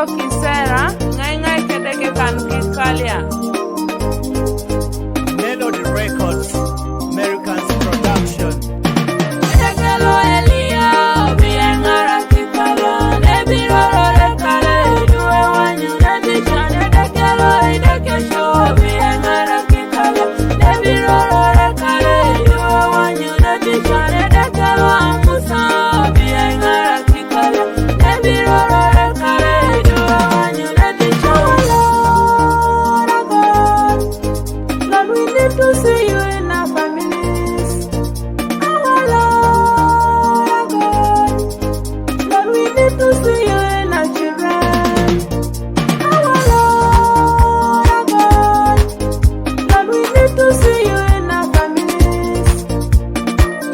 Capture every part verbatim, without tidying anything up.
Kisera, ngai ngai kede ke kan ki kalia. Melody Records, Americans Production. Dekelo Elia, obi engara kikala, nebiroro rekale, duwe wanyu nebichane, dekelo, dekesho, obi engara kikala, nebiroro rekale, duwe wanyu nebichane, dekelo, amusa, obi engara kikala, nebiroro rekale, duwe wanyu nebichane. Lord, we need to see you in our families. Our Lord, our God. Lord, we need to see you in our children. Our Lord, our God. Lord, we need to see you in our families.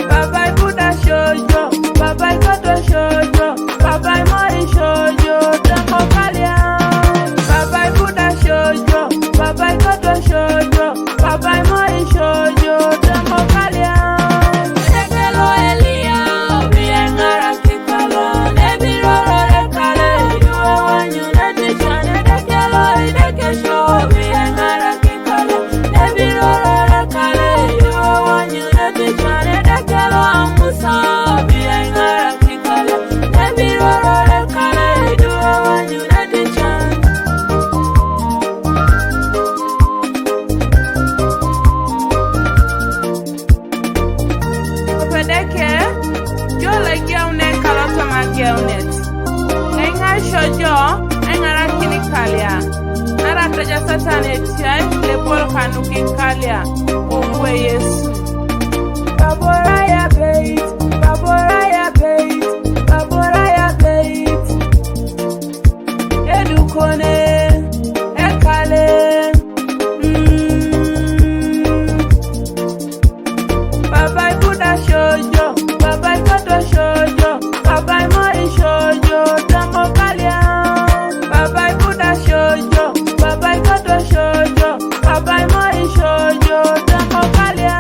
Bye bye Buddha Shoujo, bye bye Koto Shoujo, bye bye Mori Shoujo, Tango Kalia. Bye bye Buddha Shoujo, bye bye Koto Shoujo, bye bye Mori Shoujo, Tango Kalia. Dekelo Elia, obi engara kikala, nebiroro rekale, duwe wanyu nebichane, dekelo, dekesho, obi engara kikala, nebiroro rekale, duwe wanyu nebichane, dekelo, amusa, obi engara kikala, nebiroro rekale, duwe wanyu nebichane. Opedeke, jo le giaune kalo toma giaunet. Ngai ngai shojo, engara kini kalia. Nara toja Satan etiai, le polo kanu ki kalia. Uwe Yesu. Baboraya beit, baboraya beit, baboraya beit. Edukone, ekale. Mm. Bye bye Buddha Shoujo, bye bye Koto Shoujo, bye bye Mori Shoujo, Tango Kalia. Bye bye Buddha Shoujo, bye bye Koto Shoujo, bye bye Mori Shoujo, Tango Kalia.